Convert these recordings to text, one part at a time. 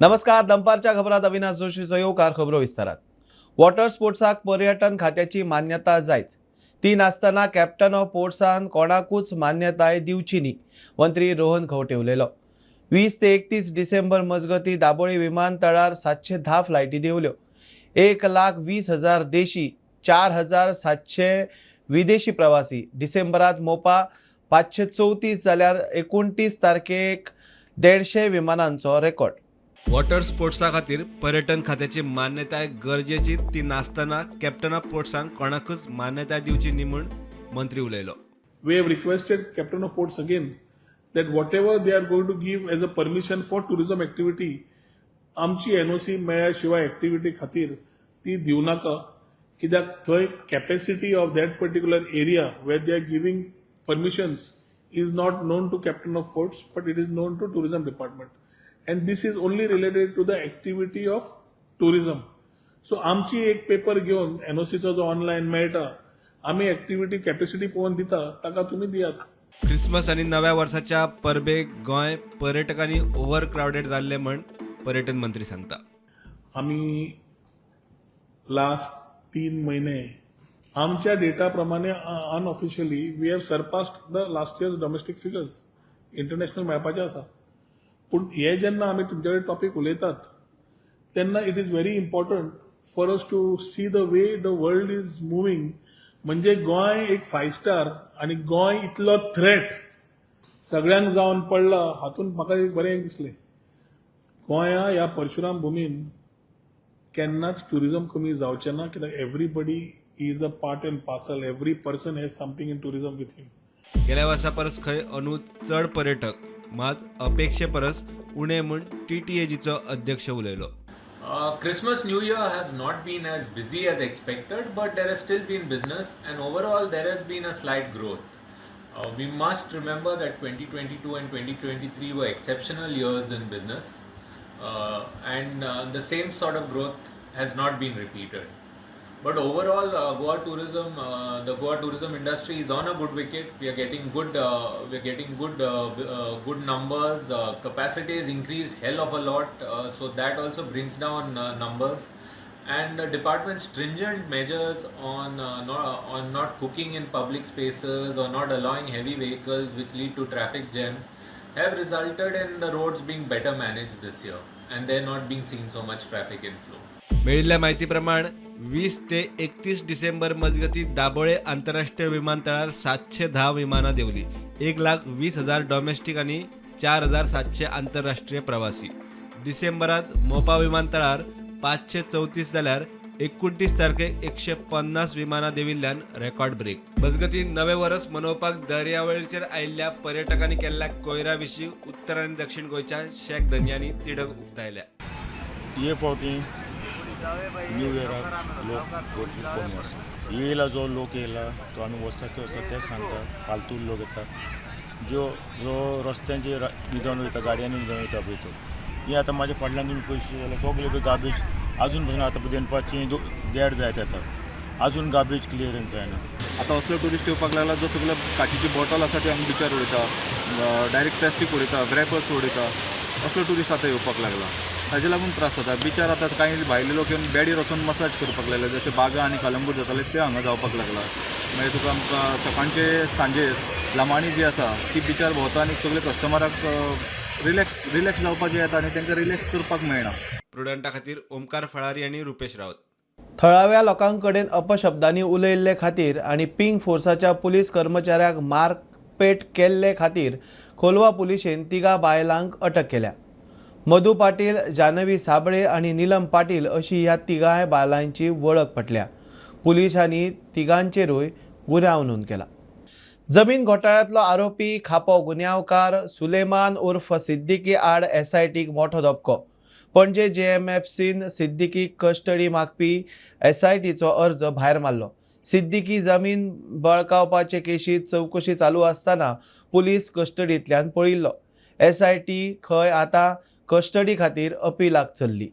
नमस्कार, दनपारच्या खबरात अविनाश जोशीचो येवकार. खबरो विस्तारात. वॉटर स्पोर्ट्साक पर्यटन खात्याची मान्यता जायच. ती नासतना कॅप्टन ऑफ पोर्ट्सान कोणाकूच मान्यताय दिवची न्ही, मंत्री रोहन खंवटे उलयलो. 20 ते 31 डिसेंबर मजगती दाबोळी विमानतळार 710 फ्लायटी देंवल्यो. 1,20,000 देशी, 4700 विदेशी प्रवासी. डिसेंबरात मोपा 534 जाल्यार 29 तारखेक 150 विमानांचो रेकॉर्ड. वॉटर स्पोर्ट्सा खातीर पर्यटन खात्याची मान्यताय गरजेची. ती नासतना कॅप्टन ऑफ पोर्ट्सान कोणाकूच मान्यताय दिवची न्ही म्हूण मंत्री उलयलो. We have requested Captain of Ports again that whatever they are going to give as a permission for tourism activity, आमची एनओसी मेळ्ळ्या शिवाय एक्टिविटी खातीर ती दिवं नाका, कित्याक थंय capacity of that particular area where they are giving permissions is not known to Captain of Ports, but it is known to tourism department, and this is only related to the activity of tourism. So आमची एक paper घेवन एनओसीचो जो online मेळटा, आमी activity capacity पळोवन दिता, ताका तुमी दियात. क्रिसमस आनी नव्या वर्साच्या परबेक गोंय पर्यटकांनी ओव्हर क्रावडेड जाल्ले म्हण पर्यटन मंत्री सांगता. आमी लास्ट 3 म्हयने आमच्या डेटा प्रमाणे unofficially we have surpassed the last year's domestic figures. International मेळपाचें आसा. पूण हे जेन्ना आमी तुमचे कडेन टॉपीक उलयतात तेन्ना it is very important for us to see the way the world is moving. म्हणजे गोंय एक फायव स्टार आनी गोंय इतलो थ्रेट सगळ्यांक जावन पडला, हातून म्हाका एक बरें एक दिसलें, गोंया ह्या परशुराम भुमीन केन्नाच ट्युरिजम कमी जावचें ना, कित्याक everybody is a part and parcel, every person has something in tourism with him. गेल्या वर्सा परस खंय अंदू चड पर्यटक, मात अपेक्षे परस उणे म्हूण टीटीएजीचो अध्यक्ष उलयलो. Christmas, New Year has not been as busy as expected, but there has still been business, and overall there has been a slight growth. We must remember that 2022 and 2023 were exceptional years in business, and the same sort of growth has not been repeated. But overall, the Goa tourism industry is on a good wicket. We are getting good numbers. Capacity has increased hell of a lot, so that also brings down numbers. And the department's stringent measures on not cooking in public spaces or not allowing heavy vehicles, which lead to traffic jams, have resulted in the roads being better managed this year, and there not being seen so much traffic inflow. मेळिल्ल्या म्हायती प्रमाण 20 ते 31 डिसेंबर मजगती दाबोळे आंतरराष्ट्रीय विमानतळार 710 विमानां देंवली. 1,20,000 domestic आनी 4700 आंतरराष्ट्रीय प्रवासी. डिसेंबरात मोपा विमानतळार 534 जाल्यार 29 तारखेक 150 विमानां देंविल्ल्यान रेकॉर्ड ब्रेक. मजगती, नवें वर्स मनोवपाक दर्यावेळेचेर आयिल्ल्या पर्यटकांनी केल्ल्या कोयरा विशीं उत्तर आनी दक्षिण गोंयच्या शॅक धनयांनी तिडक उक्तायल्या. हे फावटी न्यू इयराक लोक गर्दी कमी आसा. येयला जो लोक येयला तो आमी वर्साचे वर्सा तेच सांगता, फालतू लोक येतात, ज्यो जो रस्त्यांचेर न्हिदोन वयता, गाडयांनी न्हिदोन वयता पळय तो. हे आतां म्हाज्या फाटल्यान तुमी पळयशी जाल्यार सगळे पळय गार्बेज. अजून पसून आतां दनपारची देड जायत येता, अजून गार्बेज क्लियरन्स जायना. आतां असलो ट्युरिस्ट येवपाक लागला जो सगळे काचेची बॉटल आसा ते हांगा बिचार उडयता, डायरेक्ट प्लास्टीक उडयता, रॅपर्स उडयता. असलो ट्युरिस्ट आतां येवपाक लागला. ताजे लागून त्रास जाता बिचार. आतां कांय भायले लोक येवन बेडीर वचून मसाज करपाक लागले. जशे बागा आनी कलंगूट जाताले ते हांगा जावपाक लागला. मागीर तुका आमकां सकाळचे सांजेर लमाणी जी आसा ती बिचार भोंवता आनी सगळे कस्टमराक रिलॅक्स रिलॅक्स जावपाक येता आनी तांकां रिलॅक्स करपाक मेळना. प्रुडंटा खातीर ओमकार फळारी आनी रुपेश रावत. थळाव्या लोकांकडेन अपशब्दांनी उलयल्ले खातीर आनी पिंक फोर्साच्या पुलीस कर्मचाऱ्याक मारपेट केल्ले खातीर कोलवा पुलिशेन तिगा बायलांक अटक केल्या. मधू पाटील, जानवी साबळे आनी निलम पाटील अशी ह्या तिगांय बायलांची वळख पटल्या. पुलिसांनी तिगांचेरूय गुन्यांव नोंद केला. जमीन घोटाळ्यांतलो आरोपी खापो गुन्यांवकार सुलेमान उर्फ सिद्दीकी आड एसआयटीक मोठो धपको. पणजे जेएमएफसीन सिद्दीकीक कस्टडी मागपी एसआयटीचो अर्ज भायर मारलो. सिद्दीकी जमीन बळकावपाचे केशीत चवकशी चालू आसतना पुलीस कस्टडींतल्यान पळिल्लो. एसआयटी खंय आतां कस्टडी खातीर अपिलाक चल्ली.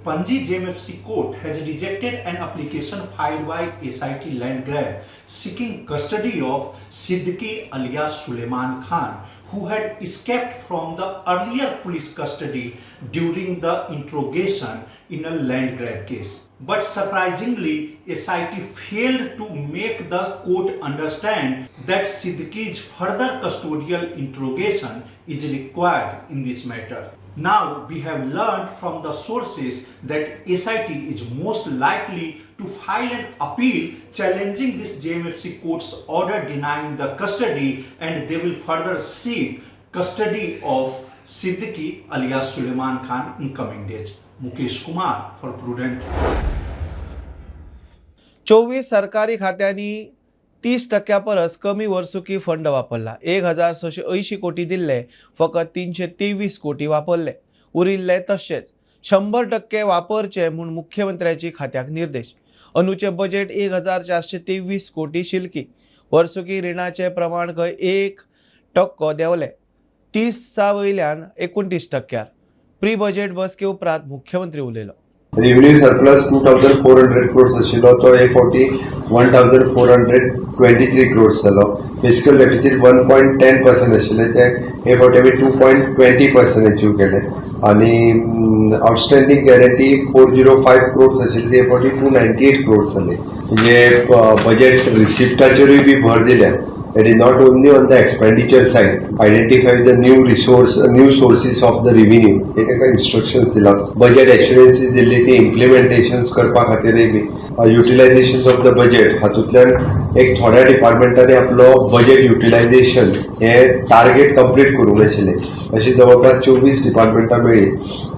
Panji JMFC court has rejected an application filed by SIT land grab seeking custody of Siddiqui alias Suleman Khan, who had escaped from the earlier police custody during the interrogation in a land grab case. But surprisingly, SIT failed to make the court understand that Siddiqui's further custodial interrogation is required in this matter. Now we have learned from the sources that SIT is most likely to file an appeal challenging this JMFC court's order denying the custody, and they will further seek custody of Siddiqui alias Suleiman Khan in coming days. Mukesh Kumar for Prudent. 24 सरकारी खात्यांनी 30% परस कमी वर्सुकी fund वापरला. 1680 कोटी दिल्ले, फकत 323 कोटी वापरले, उरिल्ले तशेंच. 100% वापरचे म्हूण मुख्यमंत्र्याची खात्याक निर्देश. अंदूचे बजेट 1423 कोटी शिल्की. वर्सुकी रिणाचे प्रमाण खंय 1% देंवले, 30 वयल्यान 29 टक्क्यार. प्री बजेट बसके उपरांत मुख्यमंत्री उलयलो. Revenue surplus 2400 crores आशिल्लो, तो हे फावटी 1423 क्रोर्स जालो. Fiscal deficit 1.10% आशिल्ले, ते हे फावटी आमी 2.20% अचीव केले आनी outstanding guarantee 405 crores आशिल्ली, ते हे फावटी 298 क्रोर्स जाले. म्हणजे बजेट रिसिप्टाचेरूय बी भर दिल्या. That is not only on the expenditure side, identify the new resource, new sources of the revenue, हे तांकां इन्स्ट्रक्शन दिला. बजेट एश्युरन्सीस दिल्ली ती इम्प्लिमेंटेशन करपा खातीरय बी युटिलायझेशन ऑफ the budget, हातूंतल्यान एक थोड्या डिपार्टमेंटांनी आपलो बजेट युटिलायझेशन हे टार्गेट कंप्लीट करूंक नाशिल्लें. अशी जवळपास 24 डिपार्टमेंटां मेळ्ळी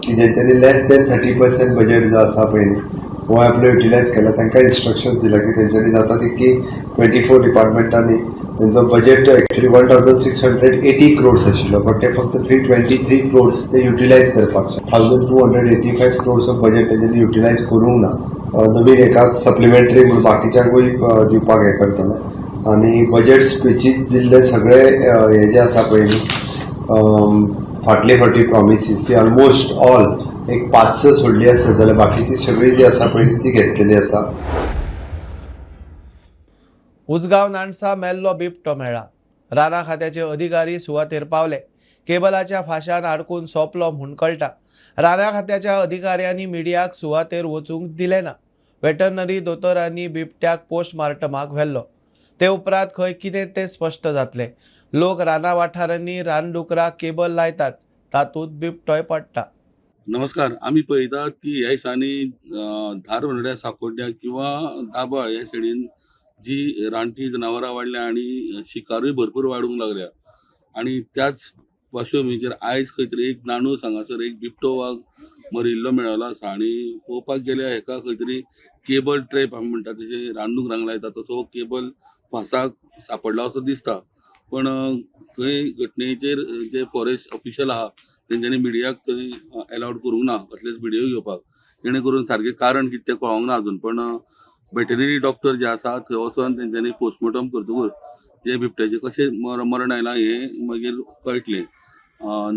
की जेंच्यांनी less than 30% budget जो आसा पळय न्ही, हो आपलो युटिलायज केला. तांकां इन्स्ट्रक्शन दिला की तेंच्यांनी जाता तितकी 24 डिपार्टमेंटांनी तेंचो budget actually 1680 crores आशिल्लो, बट ते फक्त 323 क्रोर्स ते युटिलायज करपाक शकता. 1285 crores of budget तेंच्यांनी युटिलायज करूंक ना. नवीन एकाच सप्लिमेंटरी म्हूण बाकीच्यांकूय दिवपाक हें करतले आनी बजेट स्पिचीत दिल्ले सगळे हे जे आसा पळय न्ही, फाटले फावटी प्रॉमिसीस ती ऑलमोस्ट ऑल, एक पांच स सोडली आसत जाल्यार बाकीची सगळी जी आसा पळय ती घेतलेली आसा. उजगांव नाणसा मेल्लो बिबटो मेळ्ळा. राना खात्याचे अधिकारी सुवातेर पावले. केबलाच्या फाशान आडकून सोंपलो म्हूण कळटा. राना खात्याच्या अधिकाऱ्यांनी मिडियाक सुवातेर वचूंक दिलें ना. वेटरनरी दोतोरांनी बिबट्याक पोस्टमार्टमाक व्हेल्लो. ते उपरांत खंय कितें तें स्पश्ट जातलें. लोक राना वाठारांनी रानडुकराक केबल लायतात, तातूंत बिबटोय पडटा. नमस्कार. आमी पळयतात की ह्या दिसांनी धारबांदोड्या, साकोड्ड्या किंवा दाबाळ ह्या सायडीन जी रानटी जनावरां वाडल्या आनी शिकारूय भरपूर वाडूंक लागल्या आनी त्याच पार्श्वभुमीचेर आयज खंय तरी एक नाणूस हांगासर एक बिबटो वाग मरिल्लो मेळ्ळो आसा. आनी पळोवपाक गेल्यार हेका खंय तरी केबल ट्रॅप आमी म्हणटा तशें रानडुकरांक लायता तसो हो केबल फांसाक सापडला असो दिसता. पण थंय घटनेचेर जे फॉरेस्ट ऑफिशल आहा तेंच्यांनी मिडियाक थंय एलावड करूंक ना कसलेच व्हिडिओ घेवपाक, जेणे करून सारकें कारण कितें तें कळोंक ना अजून. पण वेटरनरी डॉक्टर जे आसा थंय वचोन तेंच्यांनी पोस्टमॉर्टम करतकूच जे बिबट्याचें कशें मरण आयलां हें मागीर कळटलें.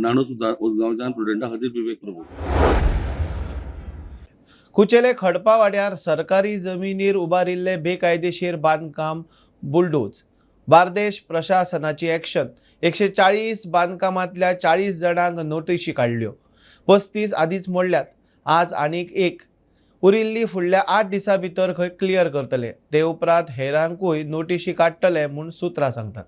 नाणूस उजगांवच्यान प्रुडंटा खातीर विवेक प्रभू. कुचेले खडपावाड्यार सरकारी जमिनीर उबारिल्ले बेकायदेशीर बांदकाम बुलडोज. बार्देश प्रशासनाची एक्शन. 140 बांदकामांतल्या 40 जाणांक नोटिशी काडल्यो. 35 आदींच मोडल्यात. आज आनीक एक. उरिल्ली फुडल्या 8 दिसां भितर खंय क्लियर करतले. ते उपरांत हेरांकूय नोटिशी काडटले म्हूण सुत्रां सांगतात.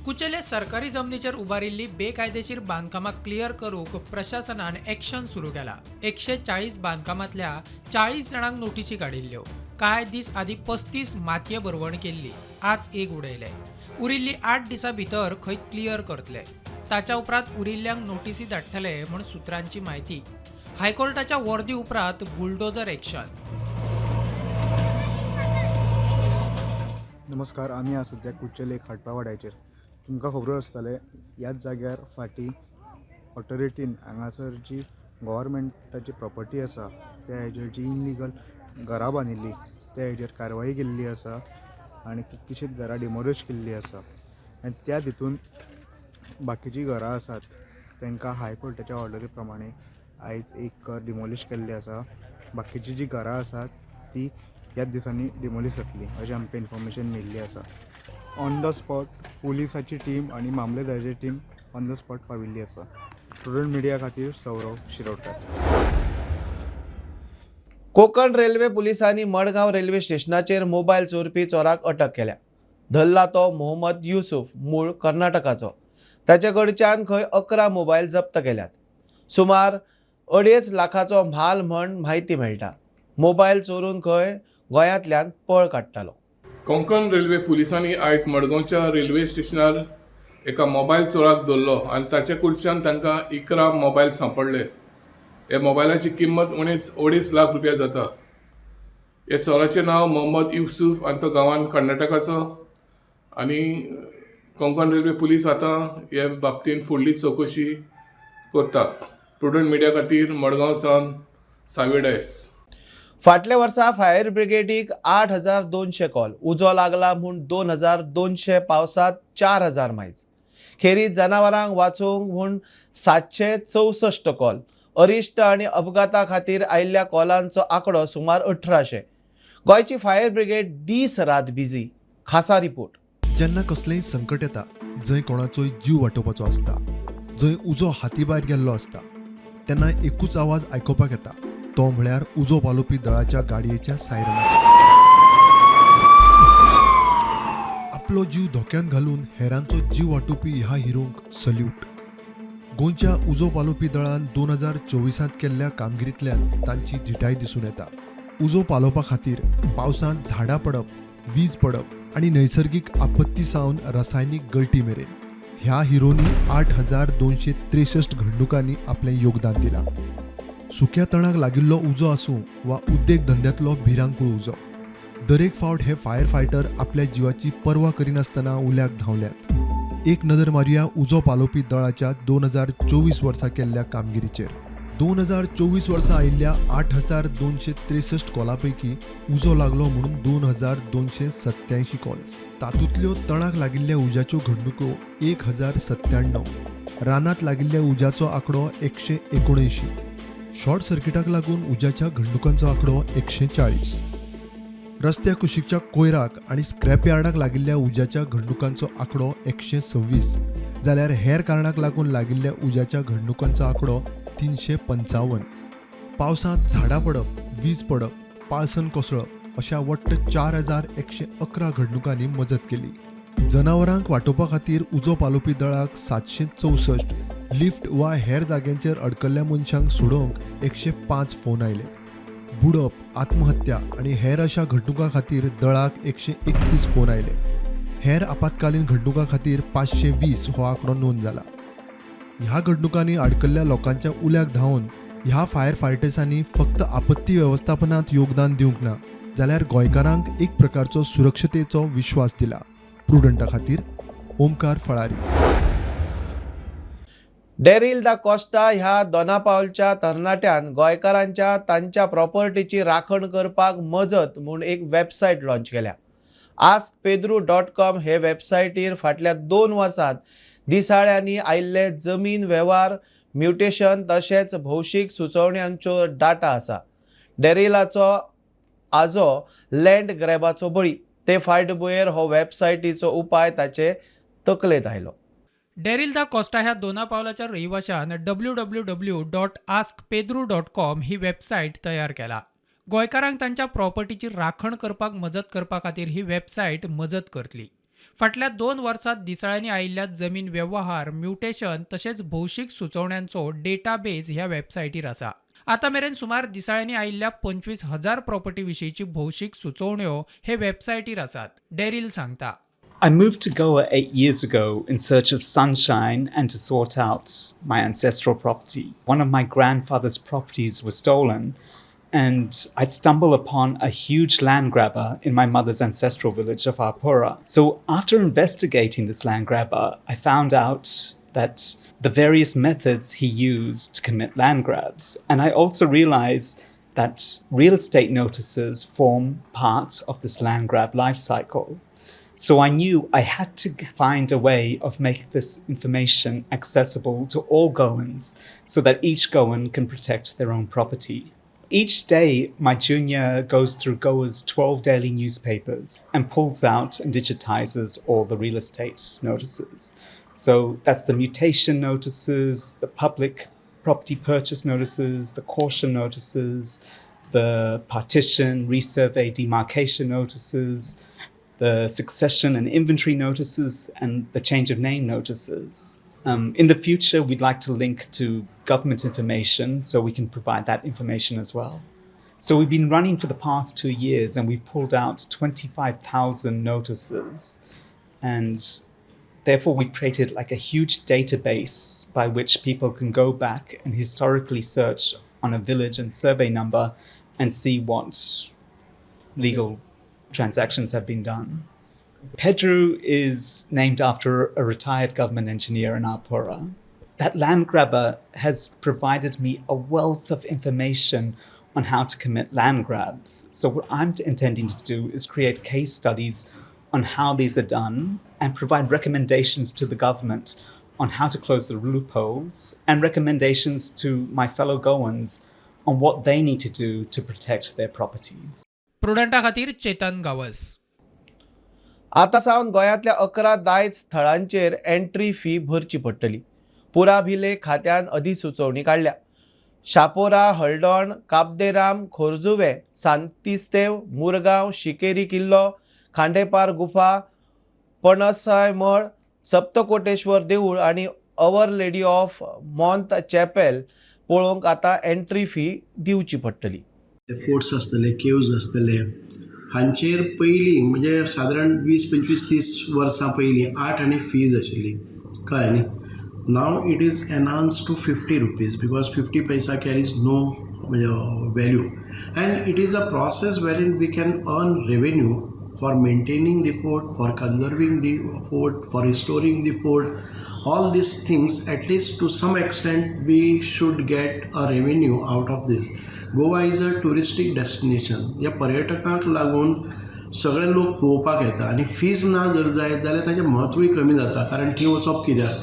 कुचेले सरकारी जमनीचेर उबारिल्ली बेकायदेशीर बांदकामां क्लियर करूंक प्रशासनान एक्शन सुरू केला. 140 बांदकामांतल्या 40 जाणांक नोटिशी काडिल्ल्यो. कांय दीस आदीं 35 मातये भरवण केल्ली. आज एक उडयले. उरिल्ली 8 दिसां भितर खंय क्लियर करतले. ताच्या उपरांत उरिल्ल्यांक नोटिसी धाडटले म्हूण सुत्रांची म्हायती. हायकोर्टाच्या वर्दी उपरांत बुलडोजर एक्शन. नमस्कार. आमी आज सद्याक कुडचडे खडपावाड्याचेर. तुमकां खबर आसतलें, ह्याच जाग्यार फाटीं ऑथॉरिटीन हांगासर जी गोवोरमेंटाची प्रॉपर्टी आसा त्या हेजेर जी इनलिगल घरां बांदिल्ली त्या हेजेर कारवाई केल्ली आसा आनी कितकीशींच घरां डिमोलिश केल्लीं आसा आनी त्या हितून बाकीचीं घरां आसात तांकां हायकोर्टाच्या ऑर्डरी प्रमाणे आयज एक घर डिमोलिश केल्लें आसा. बाकीची जी घरां आसात ती ह्याच दिसांनी डिमोलिश जातली अशें आमकां इन्फॉर्मेशन मेळिल्ली आसा. ऑन the spot पुलिसाची टीम आनी मामलेदाराची टीम ऑन the spot पाविल्ली आसा. स्टुडंट मिडिया खातीर सौरव शिरोडकर. कोकण रेल्वे पुलिसांनी मडगांव रेल्वे स्टेशनाचेर मोबायल चोरपी चोराक अटक केल्या. धरला तो मोहम्मद युसुफ, मूळ कर्नाटकाचो. ताचे कडच्यान खंय 11 मोबायल जप्त केल्यात. सुमार 2.5 लाखाचो म्हाल म्हण म्हायती मेळटा. मोबायल चोरून खंय गोंयांतल्यान पळ काडटालो. कोंकण रेल्वे पुलिसांनी आयज मडगांवच्या रेल्वे स्टेशनार एका मोबायल चोराक धरलो आनी ताचे कडच्यान तांकां 11 मोबायल सांपडले. ह्या मोबायलाची किंमत उणेच 2.5 लाख रुपया जाता. ह्या चोराचें नांव मोहम्मद युसुफ आनी तो गांवान कर्नाटकाचो आनी कोंकण रेल्वे पुलीस आतां हे बाबतीन फुडली चवकशी करतात. प्रुडंट मिडिया खातीर मडगांव सावन सावी डायस. फाटल्या वर्सा फायर ब्रिगेडीक 8200 कॉल, उजो लागला म्हूण 2200, पावसांत 4000 मायज, खेरीत जनावरांक वाचोवंक म्हूण 764 कॉल, अरिश्ट आनी अपघाता खातीर आयिल्ल्या कॉलांचो आंकडो सुमार 1800. गोंयची फायर ब्रिगेड दीस रात बिजी. खासा रिपोर्ट. जेन्ना कसलेंय संकट येता, जंय कोणाचोय जीव वाटोवपाचो आसता, जंय उजो हाती भायर गेल्लो आसता, तेन्ना एकूच आवाज आयकुपाक येता, तो म्हळ्यार उजो पालोवपी दळाच्या गाडयेच्या सायरनाचो. आपलो जीव धोक्यांत घालून हेरांचो जीव वाटोवपी ह्या हिरोंक सल्यूट. गोंयच्या उजो पालोवपी दळान 2024 केल्ल्या कामगिरींतल्यान तांची धिटाय दिसून येता. उजो पालोवपा खातीर पावसांत झाडां पडप, वीज पडप आनी नैसर्गीक आपत्ती सावन रसायनीक गळटी मेरेन ह्या हिरोनी 8263 घडणुकांनी आपलें योगदान दिलां. सुक्या तणाक लागिल्लो उजो आसूं वा उद्देग धंद्यांतलो भिरांकूळ उजो, दरेक फावट हे फायर फायटर आपल्या जिवाची पर्वा करिनासतना उल्याक धांवल्यात. एक नदर मारुया उजो पालोवपी दळाच्या 2024 वर्सा केल्ल्या कामगिरीचेर. 2024 वर्सा आयिल्ल्या 8263 कॉला पैकी उजो लागलो म्हणून 2287 कॉल्स, तातूंतल्यो तणाक लागिल्ल्या उज्याच्यो घडणुको 1097, रानांत लागिल्ल्या उज्याचो आंकडो 179, शॉर्ट सर्किटाक लागून उज्याच्या घडणुकांचो आंकडो 140, रस्त्या कुशीकच्या कोयराक आनी स्क्रॅप यार्डाक लागिल्ल्या उज्याच्या घडणुकांचो आंकडो 126, जाल्यार हेर कारणाक लागून लागिल्ल्या उज्याच्या घडणुकांचो आंकडो 355. पावसांत झाडां पडप, वीज पडप, पाळसन कोसळप अशा वट्ट 4111 घडणुकांनी मजत केली. जनावरांक वाटोवपा खातीर उजो पालोवपी दळाक 764, लिफ्ट वा हेर जाग्यांचेर अडकल्ल्या मनशांक सोडोवंक 105 फोन आयले. बुडप, आत्महत्या आनी हेर अशा घडणुकां खातीर दळाक 131 फोन आयले. हेर आपत्कालीन घडणुकां खातीर 520 हो आंकडो नोंद जाला. ह्या घडणुकांनी अडकल्ल्या लोकांच्या उल्याक धांवन ह्या फायर फायटर्सांनी फक्त आपत्ती वेवस्थापनांत योगदान दिवंक ना, जाल्यार गोंयकारांक एक प्रकारचो सुरक्षतेचो विश्वास दिला. प्रुडंटा खातीर ओमकार फळारी. डेरिल दा कोस्टा ह्या दोनापावलच्या तरणाट्यान गोंयकारांच्या तांच्या प्रॉपर्टीची राखण करपाक मजत म्हूण एक वेबसायट लॉंच केल्या. askpedru.com हे वेबसायटीर फाटल्या 2 वर्सांत दिसाळ्यांनी आयिल्ले जमीन वेव्हार, म्युटेशन तशेंच भौशीक सुचोवण्यांचो डाटा आसा. डेरिलाचो आजो लँड ग्रॅबाचो बळी. ते फाटभुंयेर हो वेबसायटीचो उपाय ताचे तकलेंत आयलो. डेरिल दा कोस्टा ह्या दोनापावलाच्या रहिवाशान www.askpedru.com ही वेबसायट तयार केला. गोंयकारांक तांच्या प्रॉपर्टीची राखण करपाक मजत करपा खातीर ही वेबसायट मजत करतली. फाटल्या 2 वर्सांत दिसाळ्यांनी आयिल्ल्या जमीन वेव्हार, म्युटेशन तशेंच भौशीक सुचोवण्यांचो डेटाबेज ह्या वेबसायटीर आसा. आतां मेरेन सुमार दिसाळ्यांनी आयिल्ल्या 25,000 प्रॉपर्टी विशींची भौशीक सुचोवण्यो हे वेबसायटीर आसात. डेरिल सांगता, I moved to Goa 8 years ago in search of sunshine and to sort out my ancestral property. One of my grandfather's properties was stolen, and I'd stumbled upon a huge land grabber in my mother's ancestral village of Arpora. So after investigating this land grabber, I found out that the various methods he used to commit land grabs. And I also realized that real estate notices form part of this land grab life cycle. So I knew I had to find a way of making this information accessible to all Goans so that each Goan can protect their own property. Each day, my junior goes through Goa's 12 daily newspapers and pulls out and digitizes all the real estate notices. So that's the mutation notices, the public property purchase notices, the caution notices, the partition, resurvey, demarcation notices, the succession and inventory notices, and the change of name notices. In the future, we'd like to link to government information so we can provide that information as well. So we've been running for the past 2 years and we've pulled out 25,000 notices. And therefore, we've created like a huge database by which people can go back and historically search on a village and survey number and see what legal transactions have been done. Pedro is named after a retired government engineer in Arpora. That land grabber has provided me a wealth of information on how to commit land grabs. So, what I'm intending to do is create case studies on how these are done and provide recommendations to the government on how to close the loopholes and recommendations to my fellow Goans on what they need to do to protect their properties. प्रुडंटा खातीर चेतन गावस. आतां सावन गोंयांतल्या 11 दायज थळांचेर entry fee भरची पडटली. पुराभिलेख खात्यान अधिसुचोवणी काडल्या. शापोरा, हळदोण, काब दे राम, खोर्जुवे, सांतिस्तेव, मुरगांव, शिकेरी किल्लो, खांडेपार गुफा, पणसायमळ, सप्तकोटेश्वर देवूळ आनी our lady of मॉन्त चॅपेल पळोवंक आतां एंट्री फी दिवची पडटली. फोर्ट्स आसतले, केव्ज आसतले, हांचेर पयलीं म्हणजे सादारण 20, 25, 30 वर्सां पयलीं आठ आनी फीज आशिल्ली, कळ्ळें न्ही. Now it is enhanced to ₹50 because 50 paisa carries no म्हणजे value, and it is a process wherein we can earn revenue for maintaining the fort, for conserving the fort, for restoring the fort. All these things, at least to some extent, we should get a revenue out of this. Goa is a touristic destination. ह्या पर्यटकांक लागून सगळे लोक पळोवपाक येता आनी fees ना जर जायत जाल्यार ताचें म्हत्वूय कमी जाता, कारण थंय वचप कित्याक?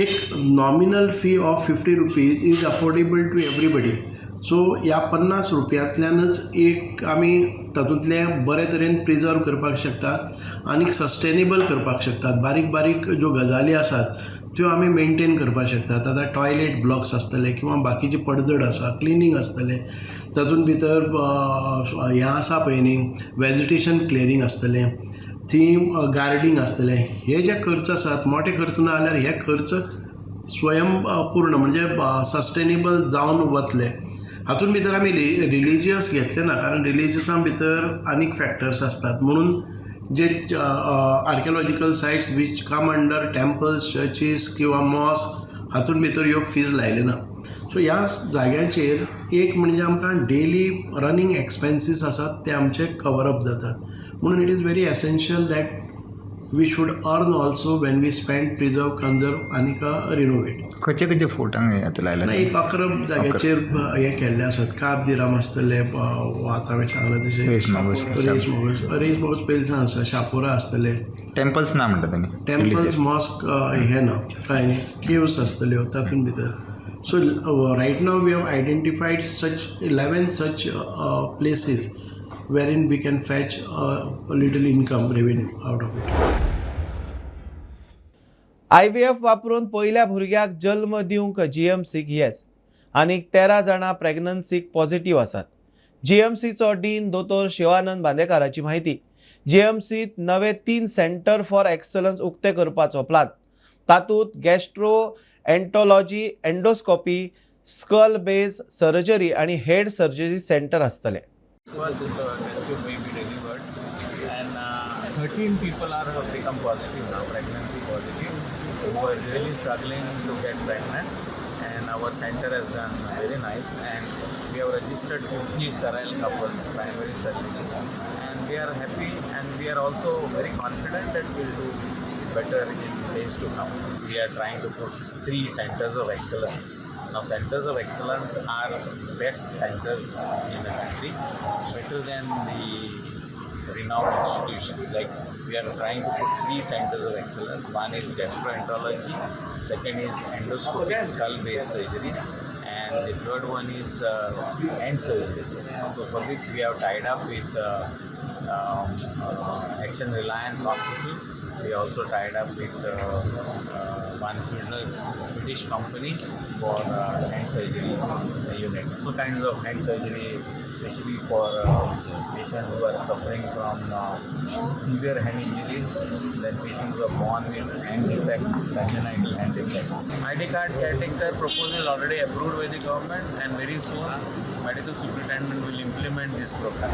एक nominal fee of ₹50 is affordable to everybody. So ह्या 50 रुपयांतल्यानच एक आमी तातूंतलें बरे तरेन प्रिजर्व करपाक शकतात आनीक सस्टेनेबल करपाक शकतात. बारीक बारीक ज्यो गजाली आसात त्यो आमी मेनटेन करपाक शकतात. आतां टॉयलेट ब्लॉक्स आसतले किंवा बाकीचे पडझड आसा, क्लिनींग आसतलें, तातूंत भितर हें आसा पळय न्ही, वेजिटेशन क्लियरींग आसतलें, थंय गार्डींग आसतलें. हे जे खर्च आसात, मोठे खर्च ना जाल्यार हे खर्च स्वयं पूर्ण म्हणजे सस्टेनेबल जावन वतले. हातूंत भितर आमी रिलिजियस घेतले ना, कारण रिलिजियसा भितर आनीक फॅक्टर्स आसतात. म्हणून जे archaeological sites which come under temples, churches किंवा मॉस्क, हातूंत भितर ह्यो फीज लायल्यो ना. सो ह्या जाग्यांचेर एक म्हणजे आमकां डेली रनींग एक्सपेन्सीस आसात ते आमचे कवर अप जातात. म्हणून it is very essential that we should earn also when we spend, preserve, conserve आनीक रिनोवेट. खंयचे खंयचे फोर्टांक हें आतां लायला? ना, एक 11 जाग्याचेर हें केल्लें आसात. काब दी राम आसतलें, आतां हांवें सांगलां तशें. Race Magos. Race Magos, race Magos पयलीं आसा, शापोरा आसतलें. टेम्पल्स ना म्हणटा तुमी? टेम्पल्स, मॉस्क हें ना, कांय न्ही. केव्स आसतल्यो तातूंत भितर. So right now we have identified such 11 such places wherein we can fetch a little income revenue out of it. IVF वापरून पयल्या भुरग्याक जल्म दिवंक जीएमसीक येस. आनीक 13 जाणां प्रेग्नन्सीक पॉझिटिव्ह आसात. जीएमसीचो डीन दोतोर शिवानंद बांदेकाराची म्हायती. जीएमसीत नवे तीन सेंटर फॉर एक्सलन्स उक्ते करपाचो प्लान. तातूंत gastroenterology, endoscopy, skull base surgery आनी हेड सर्जरी सेंटर आसतले. First test tube baby delivered, and 13 people are have become positive now, pregnancy positive, who were really struggling to get pregnant. And our center has done very nice, and we have registered 50 sterile couples, primary sterility, and we are happy, and we are also very confident that we'll do better in days to come. We are trying to put three centers of excellence. Now, centers of excellence are best centers in the country, better than the renowned institutions. Like we are trying to put 3 centers of excellence. One is gastroenterology, second is endoscopic skull-based surgery, and the third one is hand surgery. So for this we have tied up with Action Reliance Hospital. We also tied up with one Swedish company for hand surgery unit. All kinds of hand surgery, especially for patients who are suffering from severe hand injuries, then patients who are born with hand defect, congenital hand defect. ID card caretaker proposal already approved by the government, and very soon medical superintendent will implement this program.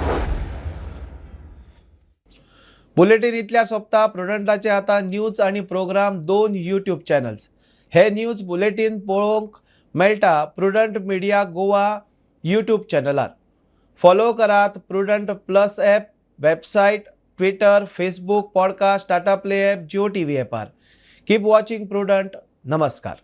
Bulletin इतल्यार सोंपता. प्रुडंटाचे आतां news आनी program 2 YouTube channels. हे news bulletin पळोवंक मेळटा Prudent Media Goa YouTube चॅनलार. Follow करात Prudent plus app, website, Twitter, Facebook, podcast, Tata Play app, Jio TV ॲपार. Keep watching prudent. नमस्कार.